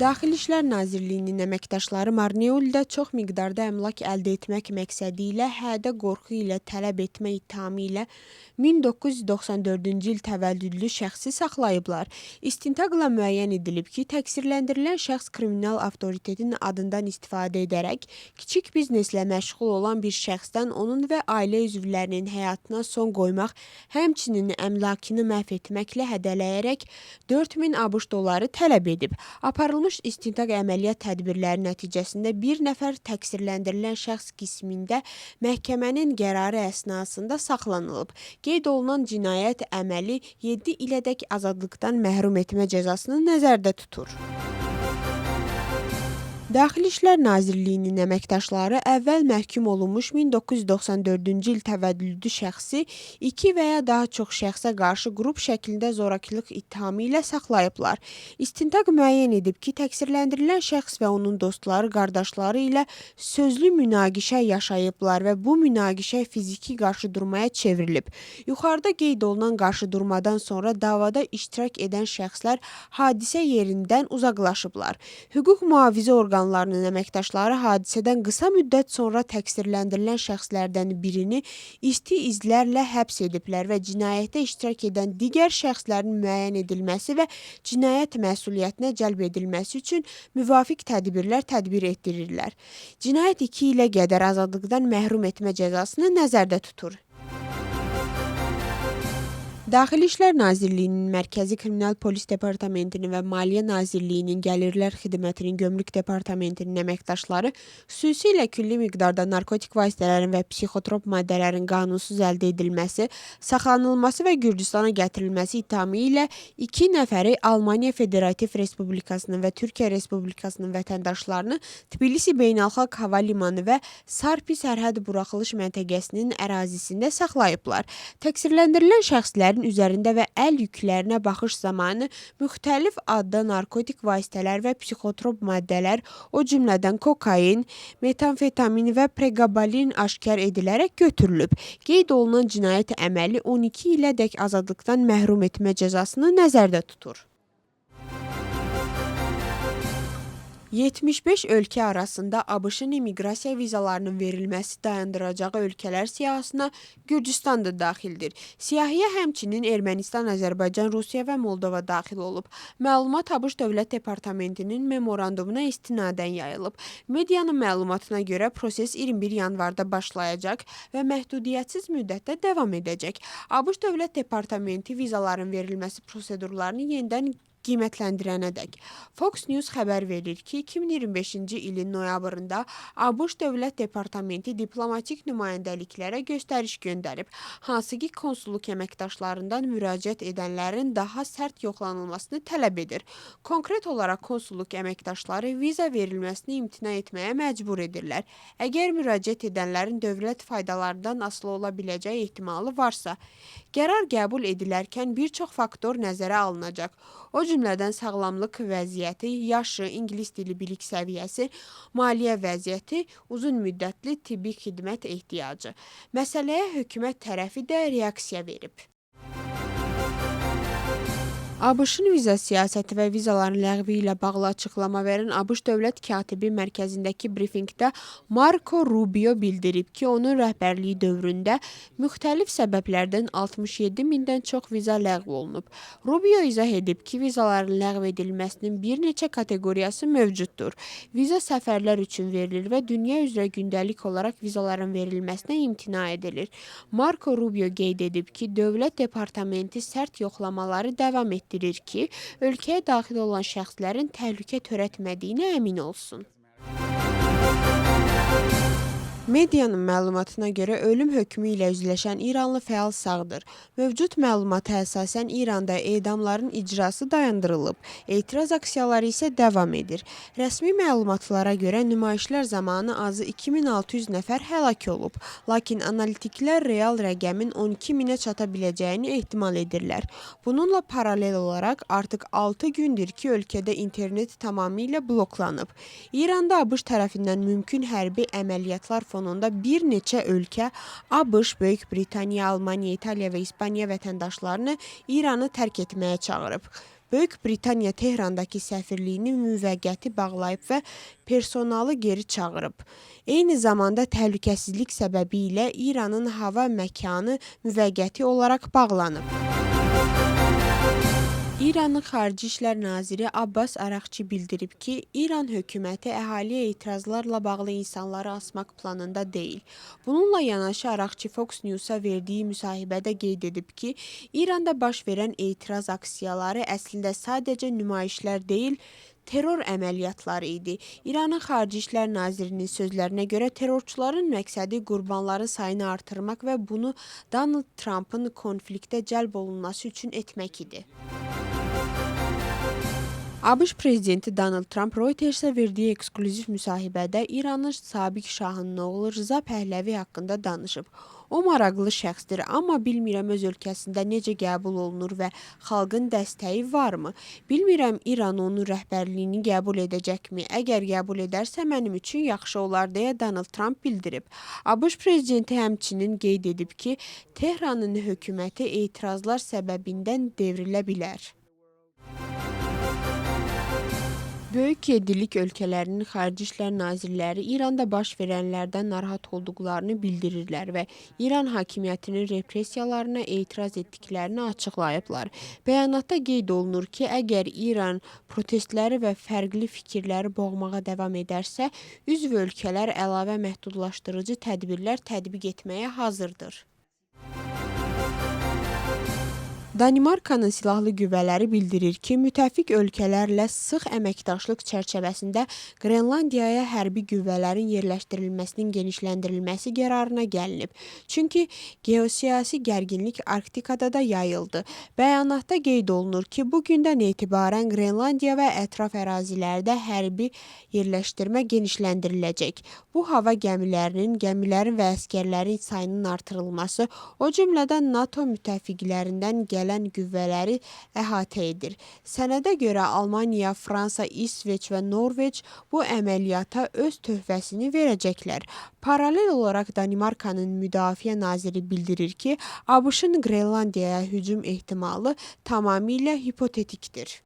Daxili İşlər Nazirliyinin əməkdaşları Marneulda çox miqdarda əmlak əldə etmək məqsədi ilə hədə qorxu ilə tələb etmə ittihamı ilə 1994-cü il təvəllüdlü şəxsi saxlayıblar. İstintaqla müəyyən edilib ki, təqsirləndirilən şəxs kriminal avtoritetin adından istifadə edərək kiçik bizneslə məşğul olan bir şəxsdən onun və ailə üzvlərinin həyatına son qoymaq, həmçinin əmlakını məhv etməklə hədələyərək 4000 ABŞ dolları tələb edib. Aparılmış istintaq əməliyyat tədbirləri nəticəsində bir nəfər təqsirləndirilən şəxs qismində məhkəmənin qərarı əsnasında saxlanılıb. Qeyd olunan cinayət əməli 7 ilədək azadlıqdan məhrum etmə cəzasını nəzərdə tutur. Daxili İşlər Nazirliyinin əməkdaşları əvvəl məhkum olunmuş 1994-cü il təvəllüdlü şəxsi 2 və ya daha çox şəxsə qarşı qrup şəklində zorakılıq ittihamı ilə saxlayıblar. İstintaq müəyyən edib ki, təqsirləndirilən şəxs və onun dostları, qardaşları ilə sözlü münaqişə yaşayıblar və bu münaqişə fiziki qarşıdurmaya çevrilib. Yuxarıda qeyd olunan qarşıdurmadan sonra davada iştirak edən şəxslər hadisə yerindən uzaqlaşıblar. Hüquq mühafizə orqanlarının əməkdaşları hadisədən qısa müddət sonra təqsirləndirilən şəxslərdən birini isti izlərlə həbs ediblər və cinayətdə iştirak edən digər şəxslərin müəyyən edilməsi və cinayət məsuliyyətinə cəlb edilməsi üçün müvafiq tədbirlər tədbir etdirirlər. Cinayət 2 ilə qədər azadlıqdan məhrum etmə cəzasını nəzərdə tutur. Daxili İşlər Nazirliyinin Mərkəzi Kriminal Polis Departamentinin və Maliyyə Nazirliyinin Gəlirlər Xidmətinin Gömrük Departamentinin əməkdaşları xüsusilə külli miqdarda narkotik vasitələrin və psixotrop maddələrin qanunsuz əldə edilməsi, saxlanılması və Gürcüstana gətirilməsi ittihamı ilə 2 nəfəri Almaniya Federativ Respublikasının və Türkiyə Respublikasının vətəndaşlarını Tbilisi Beynəlxalq Hava Limanı və Sarpi sərhəd buraxılış məntəqəsinin ərazisində saxlayıblar. Təqsirləndirilən şəxslərin üzərində və əl yüklərinə baxış zamanı müxtəlif adda narkotik vasitələr və psixotrop maddələr, o cümlədən kokain, metamfetamin və preqabalin aşkar edilərək götürülüb. Qeyd olunan cinayət əməli 12 ilədək azadlıqdan məhrum etmə cəzasını nəzərdə tutur. 75 ölkə arasında ABŞ-ın immiqrasiya vizalarının verilməsi dayandıracağı ölkələr siyahısına Gürcüstan da daxildir. Siyahıya həmçinin Ermənistan, Azərbaycan, Rusiya və Moldova daxil olub. Məlumat ABŞ Dövlət Departamentinin memorandumuna istinadən yayılıb. Medianın məlumatına görə proses 21 yanvarda başlayacaq və məhdudiyyətsiz müddətdə davam edəcək. ABŞ Dövlət Departamenti vizaların verilməsi prosedurlarını yenidən qiymətləndirənədək. Fox News xəbər verir ki, 2025-ci ilin noyabrında ABŞ Dövlət Departamenti diplomatik nümayəndəliklərə göstəriş göndərib, hansı ki konsulluq əməkdaşlarından müraciət edənlərin daha sərt yoxlanılmasını tələb edir. Konkret olaraq konsulluq əməkdaşları viza verilməsini imtina etməyə məcbur edirlər, əgər müraciət edənlərin dövlət faydalarından asılı ola biləcəyi ehtimalı varsa. Qərar qəbul edilərkən bir çox faktor nəzərə alınacaq. O cümlədən sağlamlıq vəziyyəti, yaşı, ingilis dili bilik səviyyəsi, maliyyə vəziyyəti, uzun müddətli tibbi xidmət ehtiyacı. Məsələyə hökumət tərəfi də reaksiya verib. ABŞ-ın viza siyasəti və vizaların ləğvi ilə bağlı açıqlama verən ABŞ Dövlət Katibi mərkəzindəki brifinqdə Marco Rubio bildirib ki, onun rəhbərliyi dövründə müxtəlif səbəblərdən 67 mindən çox viza ləğv olunub. Rubio izah edib ki, vizaların ləğv edilməsinin bir neçə kateqoriyası mövcuddur. Viza səfərlər üçün verilir və dünya üzrə gündəlik olaraq vizaların verilməsinə imtina edilir. Marco Rubio qeyd edib ki, Dövlət Departamenti sərt yoxlamaları davam etdirir ki, ölkəyə daxil olan şəxslərin təhlükə törətmədiyinə əmin olsun. Medianın məlumatına görə ölüm hökmü ilə üzləşən İranlı fəal sağdır. Mövcud məlumata əsasən İranda edamların icrası dayandırılıb, etiraz aksiyaları isə davam edir. Rəsmi məlumatlara görə nümayişlər zamanı azı 2600 nəfər həlak olub, lakin analitiklər real rəqəmin 12 minə çata biləcəyini ehtimal edirlər. Bununla paralel olaraq artıq 6 gündür ki, ölkədə internet tamamilə bloklanıb. İranda ABŞ tərəfindən mümkün hərbi əməliyyatlar fonunda bir neçə ölkə ABŞ, Böyük Britaniya, Almaniya, İtaliya və İspaniya vətəndaşlarını İranı tərk etməyə çağırıb. Böyük Britaniya Tehrandakı səfirliyini müvəqqəti bağlayıb və personalı geri çağırıb. Eyni zamanda təhlükəsizlik səbəbilə İranın hava məkanı müvəqqəti olaraq bağlanıb. İranın Xarici İşlər naziri Abbas Araqçı bildirib ki, İran hökuməti əhaliyə etirazlarla bağlı insanları asmaq planında deyil. Bununla yanaşı Araqçı Fox News-a verdiyi müsahibədə qeyd edib ki, İranda baş verən etiraz aksiyaları əslində sadəcə nümayişlər deyil, terror əməliyyatları idi. İranın Xarici İşlər Nazirinin sözlərinə görə terrorçuların məqsədi qurbanların sayını artırmaq və bunu Donald Trumpın konfliktə cəlb olunması üçün etmək idi. ABŞ prezidenti Donald Trump Reuters-ə verdiyi eksklüziv müsahibədə İranın sabiq şahının oğlu Rza Pəhləvi haqqında danışıb. O maraqlı şəxsdir, amma bilmirəm öz ölkəsində necə qəbul olunur və xalqın dəstəyi varmı? Bilmirəm İran onun rəhbərliyini qəbul edəcəkmi? Əgər qəbul edərsə mənim üçün yaxşı olar deyə Donald Trump bildirib. ABŞ prezidenti həmçinin qeyd edib ki, Tehranın hökuməti etirazlar səbəbindən devrilə bilər. Böyük Yeddilik ölkələrinin xarici işlər nazirləri İranda baş verənlərdən narahat olduqlarını bildirirlər və İran hakimiyyətinin repressiyalarına etiraz etdiklərini açıqlayıblar. Bəyanatda qeyd olunur ki, əgər İran protestləri və fərqli fikirləri boğmağa davam edərsə, üzv ölkələr əlavə məhdudlaşdırıcı tədbirlər tətbiq etməyə hazırdır. Danimarkanın silahlı qüvvələri bildirir ki, müttəfiq ölkələrlə sıx əməkdaşlıq çərçivəsində Qrenlandiyaya hərbi qüvvələrin yerləşdirilməsinin genişləndirilməsi qərarına gəlinib. Çünki geosiyasi gərginlik Arktikada da yayıldı. Bəyanatda qeyd olunur ki, bu gündən etibarən Qrenlandiya və ətraf ərazilərdə hərbi yerləşdirmə genişləndiriləcək. Bu hava gəmilərinin, gəmilərin və əsgərlərin sayının artırılması, o cümlədən NATO müttəfiqlərindən gələn qüvvələri əhatə edir. Sənədə görə Almaniya, Fransa, İsveç və Norveç bu əməliyyata öz töhfəsini verəcəklər. Paralel olaraq Danimarkanın Müdafiə naziri bildirir ki, ABŞ-ın Qrenlandiyaya hücum ehtimalı tamamilə hipotetikdir.